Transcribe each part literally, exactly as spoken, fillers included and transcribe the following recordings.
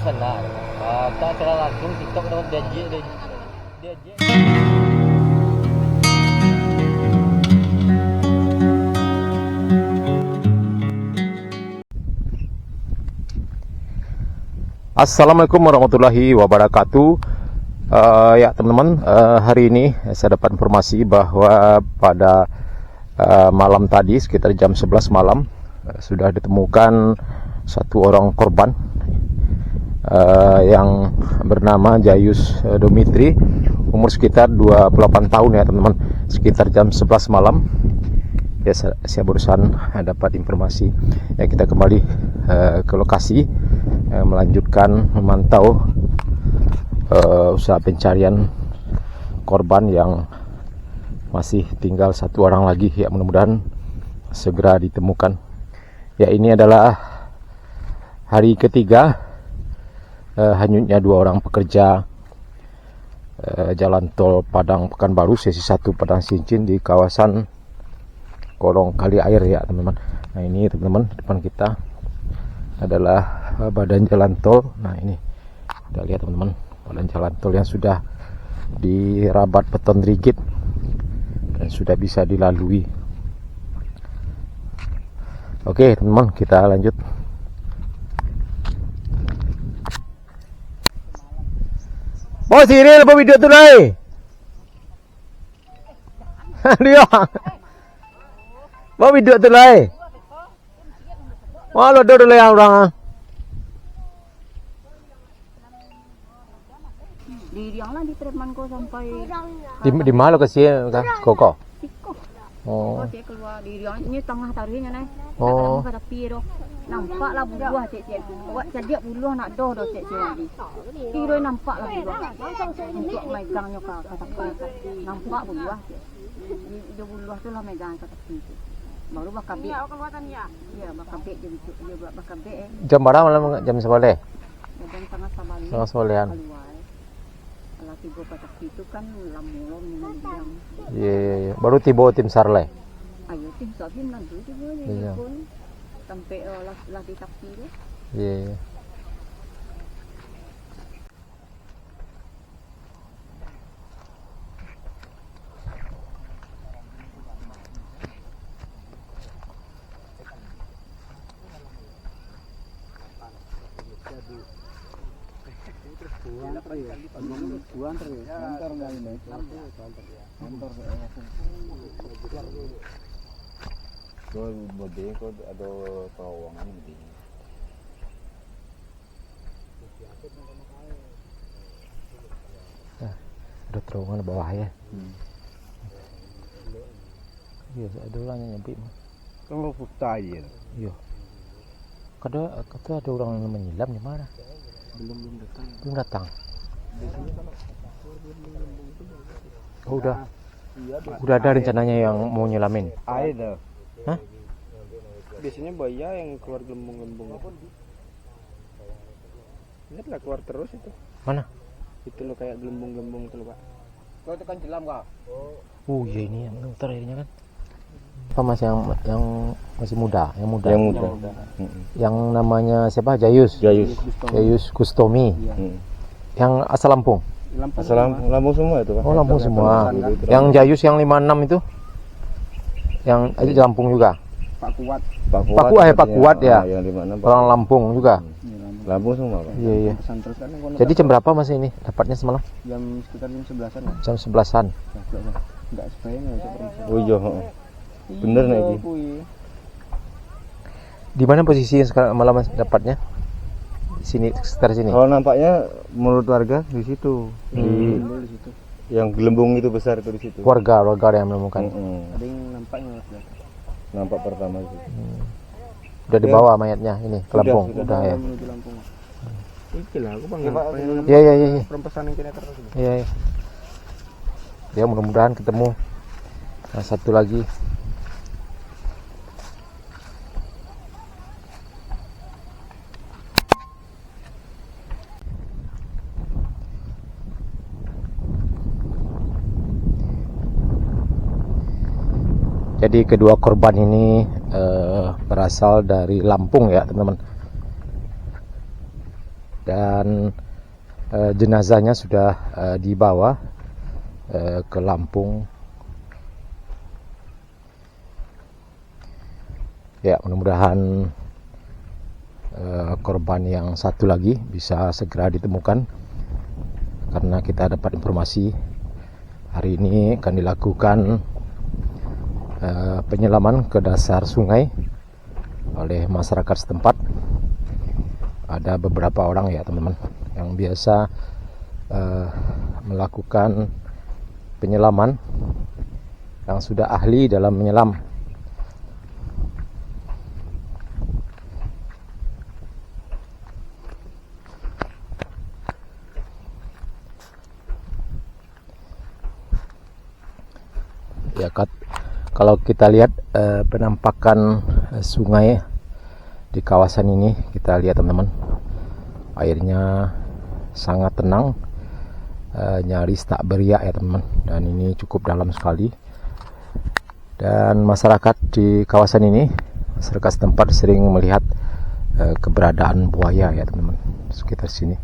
Senang. Ah, tak salah langsung TikTok dapat diajak deh. Diajak. Assalamualaikum warahmatullahi wabarakatuh. Eh, ya, teman-teman, eh, hari ini saya dapat informasi bahwa pada eh, malam tadi, sekitar jam sebelas malam, eh, sudah ditemukan satu orang korban, eh, yang bernama Jayus, eh, Domitri, umur sekitar dua puluh delapan tahun, ya, teman-teman. Sekitar jam sebelas malam, ya, sa-, saya barusan, eh, dapat informasi. Ya, kita kembali, eh, ke lokasi, eh, melanjutkan memantau, eh, usaha pencarian korban yang masih tinggal satu orang lagi, ya, mudah-mudahan segera ditemukan. Ya, ini adalah hari ketiga, eh, hanyutnya dua orang pekerja, eh, jalan tol Padang Pekanbaru, sesi satu Padang Sincin di kawasan kolong Kali Air, ya, teman-teman. Nah, ini, teman-teman, di depan kita adalah, eh, badan jalan tol. Nah, ini. Kita lihat, teman-teman, badan jalan tol yang sudah dirabat beton rigid dan sudah bisa dilalui. Oke, teman-teman, kita lanjut. Bawa siril, bawa video tu lai. Dia. Bawa video tu lai. Wah, lo do lai urang ah. Diriang lah di preman ko sampai Di, di ma lokasi ka, koko? Siko. Oh. Koko cek keluar diriang, inyo tangah taruihnyo nai. Oh. Ka tapi doh. Nampak lah buah cek, cek. Buat cadiak buluah nak doh doh cek, cek lagi. Kiro nampak lah buah. Untuk megangnyo ka, ka tapi. Nampak buah cek. Di, di buluah tu lah megang ka tapi tu. Baru bakabek. Iya, bakabek je bicuk. Iya, ba-, bakabek eh. Jam bara malam, jam sabaleh? Jam tangah sabaleh. Tangah sabalehan. Kaluar. Alah tibo ka tapi tu kan lamo lo minum diam. Iya, iya, iya. Baru tibo tim sar lai. Ayo tim sar bin nanti tibo je. Iya. Pun sampai eh, lah, lah di tapi tu. Iya, iya. Kau berdiri, kau ada terowongan berdiri. Ah, ada terowongan bawah ya. Hmm. Iya, ada orang yang nyampe mah. Kan orang putar je. Iya. Kada, kata ada orang yang menyelam di mana? Belum, belum datang. Belum datang. Biasanya kalau keluar gelembung-gelembung itu baru. Oh, udah. Iya, udah ada rencananya yang mau nyelamin? Ada. Hah? Biasanya buaya yang keluar gelembung-gelembung itu. Lihatlah, keluar terus itu. Mana? Itu loh, kayak gelembung-gelembung itu loh, Pak. Kau tekan jelam kah? Oh iya, ini yang muter akhirnya kan. Apa mas yang, yang masih muda, yang muda? Yang muda. Mm-mm. Yang namanya siapa? Jayus. Jayus. Jayus Kustomi. Iya. Mm. Yang asal Lampung. Lampung Asal Lampung, semua. Lampung semua itu, Pak. Oh, Lampung semua. Lampung. Yang Jayus yang lima enam itu? Yang di Lampung juga? Pak Kuat. Pak Kuat, Pak Kuat, eh, Pak Kuat, ya. Ah, yang lima enam, Pak Kuat. Orang Lampung juga. Hmm. Iya, Lampung. Lampung semua, Pak. Iya, iya. Pesan terus kan, kalau Jadi nggak jam berapa mas ini dapatnya semalam? Jam sekitar jam sebelasan lah. Jam sebelasan. Nah, nggak, nggak. Nggak sesuai, nggak bisa pergi. Oh iya, heeh. Bener, Nek, Iya, Ji. Kui. Di mana posisi yang sekarang malam mas dapatnya? Di sini, sekitar sini. Kalau nampaknya menurut warga di situ, di Hmm. Di situ. Yang gelembung itu besar itu di situ. Warga, warga yang menemukan. Mm-mm. Ada yang nampak yang lewat belakang. Nampak pertama sih. Hmm. Udah Ya. dibawa mayatnya ini ke Sudah, Lampung? sudah. Udah ya. Menuju Lampung. Iki lah, aku bang, Iya, Pak, pengen iya. Iya, iya, iya, iya. Perempasan yang kena terus. Iya, iya. Ya, mudah-mudahan ketemu. Nah, satu lagi. Jadi kedua korban ini, eh, berasal dari Lampung ya, teman-teman. Dan, eh, jenazahnya sudah, eh, dibawa, eh, ke Lampung. Ya, mudah-mudahan, eh, korban yang satu lagi bisa segera ditemukan, karena kita dapat informasi hari ini akan dilakukan, eh, penyelaman ke dasar sungai oleh masyarakat setempat. Ada beberapa orang, ya, teman-teman, yang biasa, eh, melakukan penyelaman, yang sudah ahli dalam menyelam. Ya, kat-, kalau kita lihat, eh, penampakan, eh, sungai di kawasan ini, kita lihat, teman-teman, airnya sangat tenang, eh, nyaris tak beriak, ya, teman-teman. Dan ini cukup dalam sekali. Dan masyarakat di kawasan ini, masyarakat setempat sering melihat, eh, keberadaan buaya, ya, teman-teman, sekitar sini.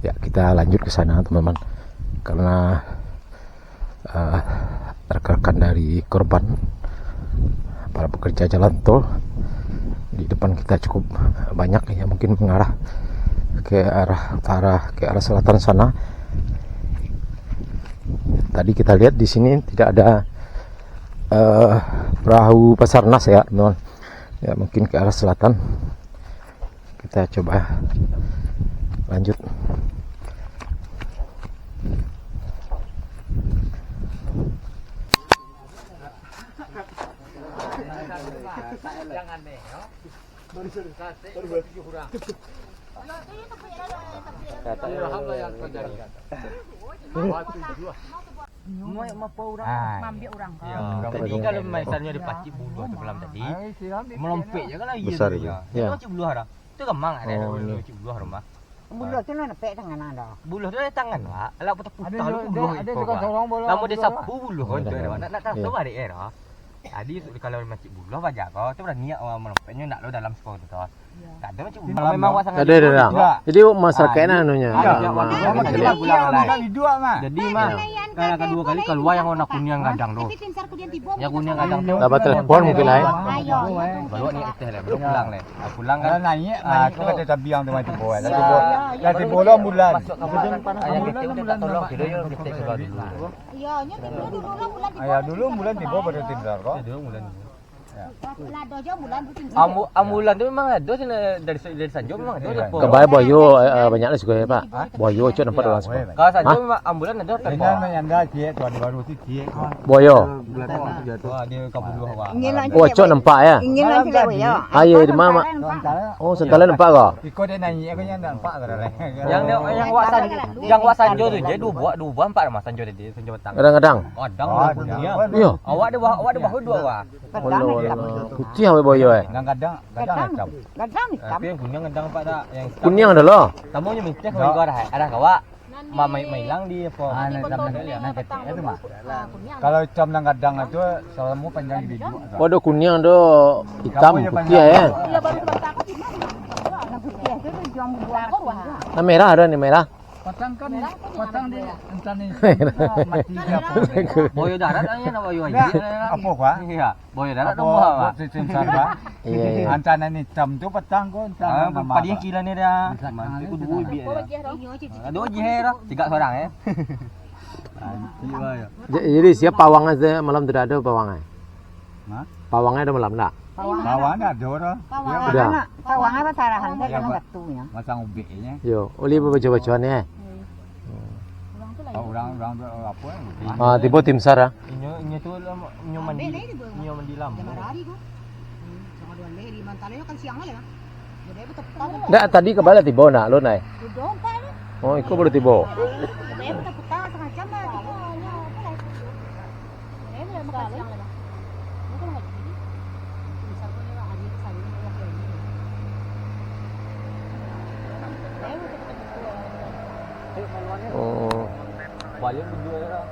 Ya, kita lanjut ke sana, teman-teman. Karena, eh, rekan-rekan dari korban, para pekerja jalan tol di depan kita cukup banyak, ya, mungkin mengarah ke arah utara, ke arah selatan sana. Tadi kita lihat di sini tidak ada, eh, perahu Basarnas, ya, teman. Ya, mungkin ke arah selatan. Kita coba lanjut. Maambiak urang. Ah, iyo. Jadi, kalau misalnyo dipacik buluah tu malam tadi, malompek je kan lah. Iyo, iyo. Pacik buluah dah. Tu gamang ado. Oh, iyo. Pacik buluah rumah. Buluah tu lah napek tangan ado. Buluah tu ado tangan, Pak. Alah, patah putah lu buluah iko, Pak. Lamo disapu buluah tu, nak, nak taraso barek dah. Jadi, kalau macik buluah, bajago tu barani awak malompeknyo, nak lo dalam siko tu, toh. Iyo. Memang awak sangat. Ado, ado, ado. Jadi, masyarakat nah anunya. Jadi, mah, kalau kaduo kali kalua yang warna kuniang gadang tu. Yang kuniang gadang tu. Dapat telepon mungkin lah, eh. Baru ni teh lah, baru pulang lah. Ah, pulang kan. Alah, naiak, ah, naiak tu tu. Kato tabiang tu mah tibo, eh. Iyo, iyo. Lah tibo lah ambulan. Masuk ka bulan. Ambulan, ambulan. Tolong kiro yo ketek kalua dulu. Iyo, nyo tibo dulu lah ambulan tibo. Ayo, dulu ambulan tibo baru tim SAR ko. Dulu ambulan. Lah ado jo ambulan tu tim SAR. Ambu-, ambulan tu memang ado sini dari, dari Sanjo memang ado. Iyo. Kabai buayo, eh, eh, banyak lah suko, Pak. Hah? Buayo cok nampak dalam suko. Kalau Sanjo memang ambulan ado. Ringan mah yang dah ciek, tuan baru tu ciek. Buayo. Wah, dia kabuluah, wah. Oh, cok nampak, ya? Ingin lah cek buayo. Ayo, di mana, Mak? Oh, santala nampak ko? Iko dia naiak, ko nyo nampak tu lah. Yang, yang wak san-, yang wak sanjo tu je, duo buah, duo buah nampak mah sanjo tadi, sanjo patang. Kadang-kadang. Kadang lah kuniang. Iyo. Awak ado buah, awak ado buah duo buah. Alah, alah. Putiah buayo, eh? Kadang-kadang, kadang macam. Kadang hitam. Tapi yang kuniang kadang nampak dak? Yang hitam. Kuniang ado lo. Tamunyo mintih kalau iko ado, ado kawak. Ma-, ma-, mailang di apo? Ah, nan itam nan, nan ketek tu mah. Kalau itam nan gadang tu, salamo panjang di biduak tu. Waduh, kuniang tu, itam, putiah, ya. Nan putiah tu, tu juang bubuang. Nan merah ado ni, merah. Patang kan, patang di, entah ni, mati ke apo. Buayo darat, nak buayo aia. Apo, Pak? Iyo. Buayo darat tu buah, Pak. Buat sistem sabar. Iyo, iyo. Antah nan itam tu patang ko, antah nan padiang kilan ni dah. Mati ko duo biak dah. Ado je dah. Tiga sorang, eh. Mati, Pak, yo. Ja-, jadi, sia pawang se malam tu dak ado pawang, eh? Hah? Pawang ado malam dak? Pawang ado dah. Pawang. Pawang apa sarahan se dalam batunyo. Masang ubeknyo. Yo, ulih babaco-bacoan, eh? Urang tu lah. Oh, urang, urang tu, apo, eh? Ah, tibo tim SAR, ah. Inyo, inyo tu lah, inyo mandi, inyo mandi lamo. Ndak, tadi ka baa tibo nak, lo nai? Oh, iko baru tibo. Oh. Baliak video lah.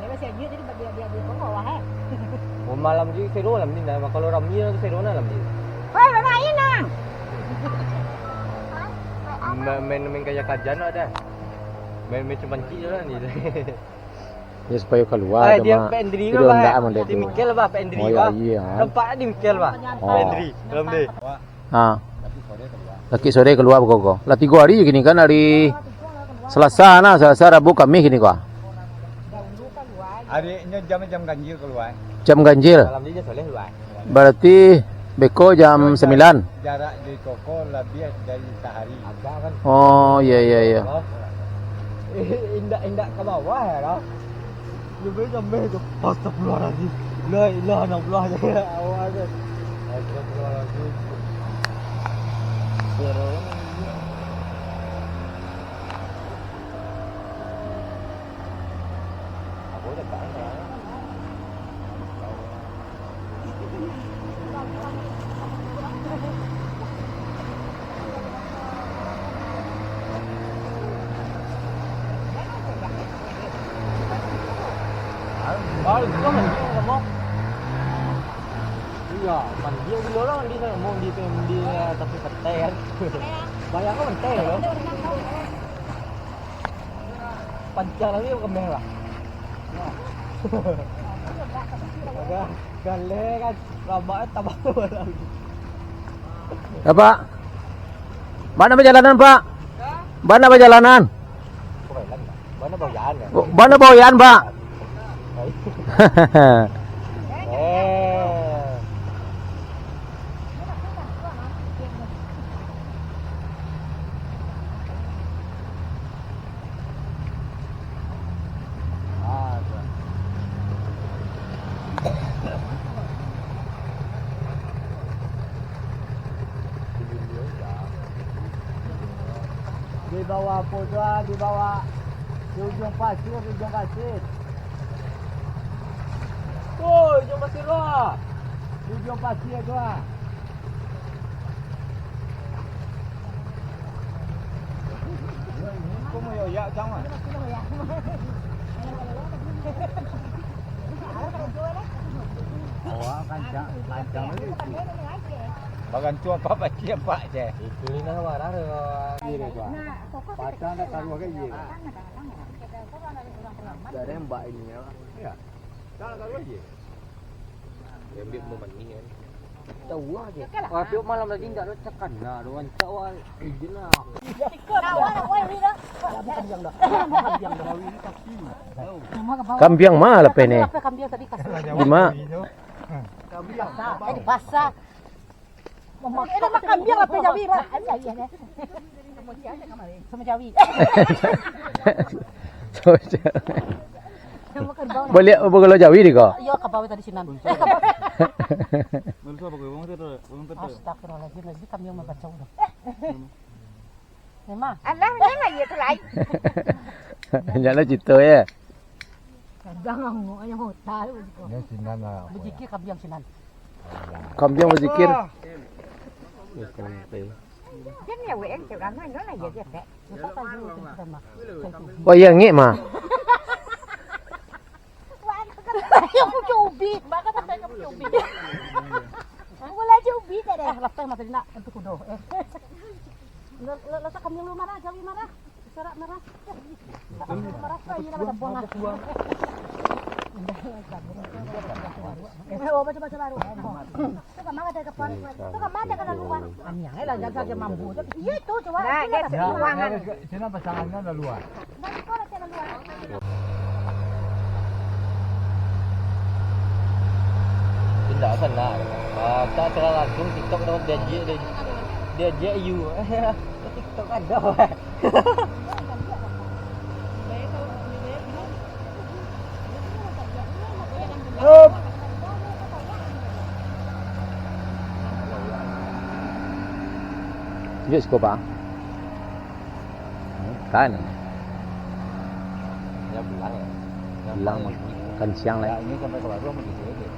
Dia masih aja, jadi bagi dia di bawah, eh. Oh, malam ni seru malam ni, nah. Kalau rami tu seru nah malam ni. Hei, main, nah. Ma-, main, main kaja-kaja nak dah. Main, main cumancik je lah ni. Ya, supaya keluar. Ai, dia cuma Pak Andri tidur bah. Ndak aman dia Di tu. Mikel bah, Pak Andri Oh, ya, bah. Iya. Nampak di Mikel bah. Oh. Pak Andri, dalam dia. Ha. Laki sore keluar beko. Lah tigo hari kini kan, hari Selasa nah, Selasa, Rabu, Kamis kini ko. Areknyo jam-jam ganjil keluar. Jam ganjil. Malam ni je soleh keluar. Berarti beko jam sembilan. Jarak dari toko lebih dari sehari. Agak kan. Oh, iya, iya, iya. Indak, indak ke bawah ya, lah. Lebih sampai tu. Astagfirullahaladzim. La ilaha illallah. Astagfirullahaladzim. Iya, mandi dulu lah, mandi sana, mau di, di, eh, tapi petai kan. Bayang kan petai loh. Pancar lagi kemeh lah. Agak galeh kan, rabak tambah. Ya, Pak. Mana perjalanan, Pak? Mana perjalanan? Mana bawayan, ya? Oh, mana bawayan, Pak? Eh. Di bawah apo tu ah? Di bawah, di ujung pasir, di ujung pasir. Tu, ujung pasir tu ah. Di ujung pasir tu ah. Awak kancang, kancang. Bagantung apa pacik, Pak, ceh? Itu lina warah deh. Iya, deh, Pak. Pasang dah taruh ke iya. Dari mbak ini ya, Pak. Iya. Salah taruh aja. Ambil mau mandi kan. Tahu aja. Tapi malam tadi ndak ada cakana, ada rancak wah. Izin lah. Kambiang mah lah pene. Kambiang tadi kasih. Di ma? Pasar, tadi pasar. Mama, eh, makan kambiang lah, Jawi, Mak. Iya, iya, iya. Samo Jawi. Samo Jawi. Boleh, boleh Jawi di ko? Iya, ka bawah tadi sinan. Eh, ka bawah. Astagfirullahaladzim, lagi kambiang mah kacau dah. Memang. Alah, memang iya tu lain. Jangan cerita ya. Kadang angoknyo hotel. Dia sinan lah. Bajikir kambiang sinan. Kambiang bajikir. Dia ni awak yang cakap, mana lah iya dia, Tek? Siapa tahu itu kita mah. Wah, iya ngek mah. Yang pucuk ubi. Maka sampai ke pucuk ubi. Aku lah je ubi tadi. Eh, lapeh mata dia nak untuk kudo. Eh. Lo, lo, lo tak kambiang lu marah, Jawi marah. Serak marah. Marah, kau ini nama buang lah. Eh, oh, baca-baca baru. Tu ka mano dari kapan? Tu ka mano dari kapan? Aniang lah, jangan saja mambu. Iya tu, coba. Nah, dia seimbang. Sini pasangannya udah luar. Bagi kau lah, cakap luar. Indak salah. Ah, tak salah langsung TikTok dapat diajak deh. Diajak you. TikTok ada. Hup. Yuk, siko, Pak. Kan. Ya, bilang ya. Bilang, kan siang lah. Ya, ini sampai ke baru mau gitu aja.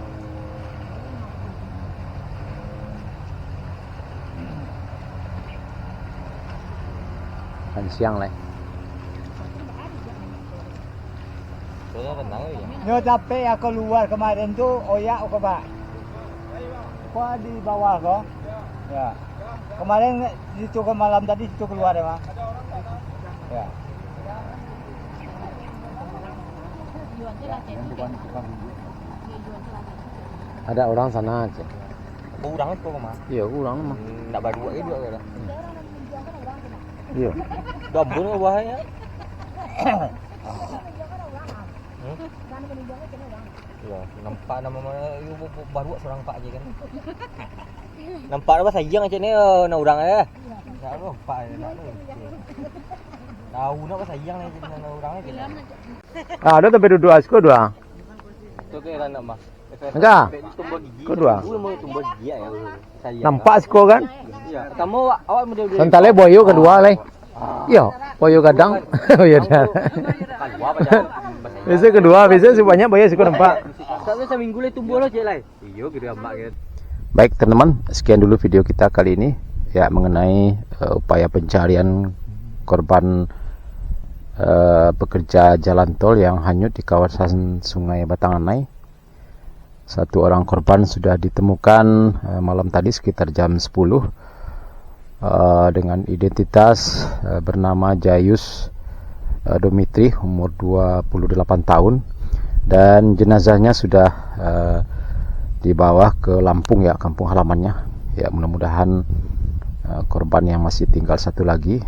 Kan siang lai. Nyo capek ya kalua kamaren tu, oyak ko, Pak. Ko di bawah ko. Ya. Kamaren situ ko, malam tadi situ kalua deh, Pak. Ya. Ada orang sana aja. Kurang tu mah. Iya, kurang mah. Nak baduo aja duo kali. Iya. Gambun ko bahaya. Hmm? Iya, nampak nama mana baru seorang pak aja kan. Nampak apa sayang cek ni, oh, nak orang eh. Nak apa pak eh, nak apa. Tahu nak apa sayang ni cek nak orang eh. Ah, ada sampai duduk asko dua. Tu ke lah nak mah. Enggak. Tumbuh gigi. Kedua. Dulu mau tumbuh gigi ya. Sayang. Nampak siko kan? Iya, kamu awak, awak model-model. Santale boyo kedua lai. Iyo, boyo gadang. Boyo dah. Kalua apa dah? Biasa kedua, biasa sebanyak boyo siko nampak. Satu seminggu lah tumbuh lah cek lai. Iyo, gede amat kan. Baik teman-teman, sekian dulu video kita kali ini ya mengenai eh, upaya pencarian korban eh, pekerja jalan tol yang hanyut di kawasan Sungai Batanganai. Satu orang korban sudah ditemukan eh, malam tadi sekitar jam sepuluh eh, dengan identitas eh, bernama Jayus eh, Domitri, umur dua puluh delapan tahun, dan jenazahnya sudah eh, dibawa ke Lampung ya, kampung halamannya. Ya, mudah-mudahan eh, korban yang masih tinggal satu lagi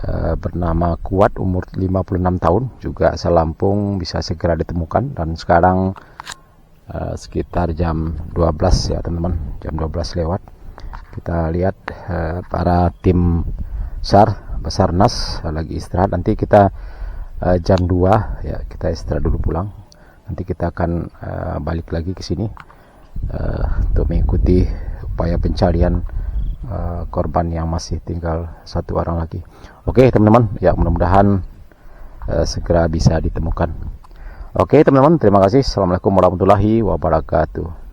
eh, bernama Kuat, umur lima puluh enam tahun, juga asal Lampung, bisa segera ditemukan. Dan sekarang eh, sekitar jam dua belas ya teman-teman, jam dua belas lewat. Kita lihat eh, para tim SAR, Basarnas lagi istirahat. Nanti kita eh, jam dua ya, kita istirahat dulu pulang. Nanti kita akan eh, balik lagi ke sini eh, untuk mengikuti upaya pencarian eh, korban yang masih tinggal satu orang lagi. Oke teman-teman, ya mudah-mudahan eh, segera bisa ditemukan. Oke teman-teman, terima kasih. Assalamualaikum warahmatullahi wabarakatuh.